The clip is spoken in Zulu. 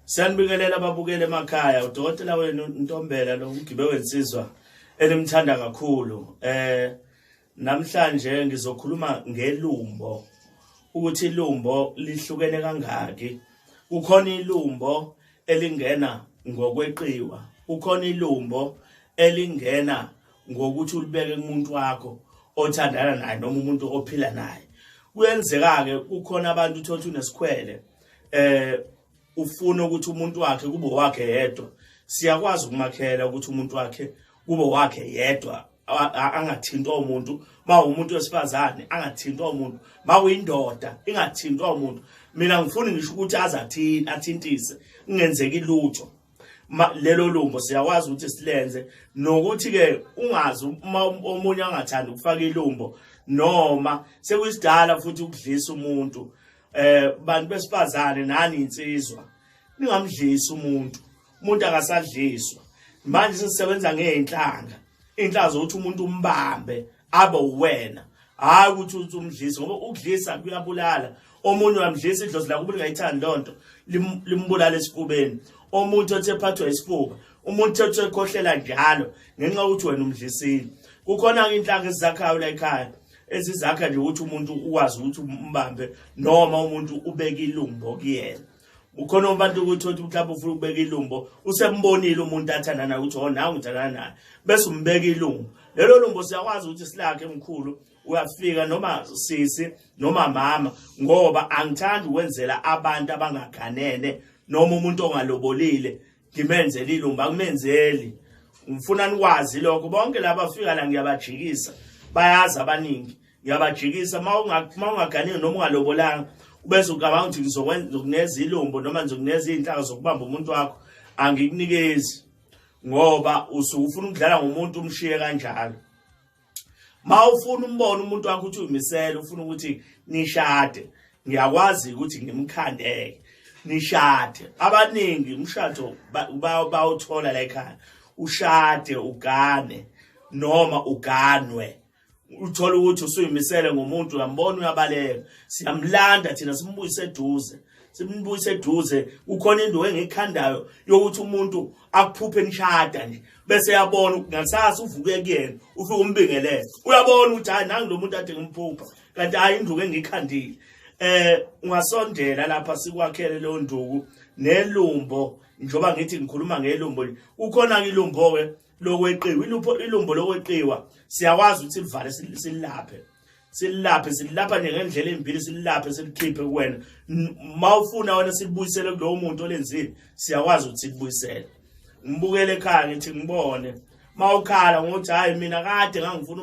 Siyanibingelela ababukele emakhaya, udokotela wenu Ntombela lo umgibe wensizwa enimthanda kakhulu. Namhlanje ngizokhuluma ngelumbo, ukuthi ilumbo lihlukene kangaki. Kukhona ilumbo elingena ngokweqiwa, kukhona ilumbo elingena ngokuthi ulibeke kumuntu wakho othandana naye noma umuntu ophila naye. Kuyenzeka-ke kukhona abantu uthola unesikhwele, ufuna ukuthi umuntu wakhe kube wakhe yedwa. Siyakwazi ukumakhela ukuthi umuntu wakhe kube wakhe yedwa, angathintwa umuntu. Mawumuntu wesifazane angathintwa umuntu, mawuyindoda ingathintwa umuntu. Mina ngifuni ngisho ukuthi azathini athintise, kungenzeki lutho. Lelo lumbo siyakwazi ukuthi silenze, nokuthi ke ungazi uma omunye angathandi ukufaka ilumbo, noma sekuyisidala futhi ukudlisa umuntu. Bantu besifazane nani insizwa, ningamdlisi umuntu, umuntu akasadliswa. Manje sesisebenza ngey'nhlanga, iy'nhlanga zokuthi umuntu umbambe abe uwena, hhayi ukuthi uthi umdlise, ngoba ukudlisa kuyabulala. Omunye uyamdlisa idlozi lakubo lingayithandi loo nto, limbulala esifubeni. Omuntu othe ephathwa isifuba, umuntu othe ekhohlela njalo ngenxa yokuthi wena umdlisile. Kukhona-ke iy'nhlanga ezizakhayo la ekhaya, ezizakha nje ukuthi umuntu ukwazi ukuthi umbambe, noma umuntu ubeke ilumbo kuyena. Ukhona abantu ukuthi uthi mhlawumbe ufuna ukubeka ilumbo, usembonile umuntu athandana naye ukuthi oh nawe ngithandana naye, bese umbeka ilumbo. Lelo lumbo siyakwazi ukuthi silakhe emkhulu, uyafika noma sisi noma mama, ngoba angithandi ukwenzela abantu abangaganene noma umuntu ongalobolile ngimenzele ilumbo, angimenzeli. Ngifuna nikwazi lokho, bonke laba bafika la ngiyabajikisa, bayazi abaningi ngiyabajikisa. Uma ungaganiwe noma ungalobolanga, ubese ucabanga ukuthi ngizokuneza ilumbo noma ngizokuneza iy'nhlaka zokubamba umuntu wakho, angikunikezi, ngoba usuke ufuna ukudlala ngomuntu umshiye kanjalo. Ma ufuna umbone umuntu wakho ukuthi uyimisele, ufuna ukuthi nishade, ngiyakwazi ukuthi ngimkhandeke nishade. Abaningi umshado bawuthola la ekhaya, ushade ugane noma uganwe, uthola ukuthi usuyimisele ngomuntu, uyambona uyabaleka, siyamlanda thina simbuyise eduze, simbuyise eduze. Kukhona into engikhandayo yokuthi umuntu akuphuphe nishada nje, bese yabona ngasasa uvuke kuyena, ufike umbingelele, uyabona ukuthi hayi nangu lo muntu ade ngimphupha, kanti hayi induku engikhandile. Ungasondela lapha sikwakhele leyo nduku nelumbo. Njengoba ngithi ngikhuluma ngelumbo, kukhona ke ilumbo ke lokweqiwa, ilumbo lokweqiwa siyakwazi ukuthi silivale, silaphe, silaphe, silapha nje ngendlela embili, silaphe silikhiphe kuwena. Mawufuna wena silibuyisele kulowo muntu olenzile, siyakwazi ukuthi silibuyisele. Ngibukele ekhaya ngithi ngibone mawukhala ngokuthi hayi mina kade ngangifuna.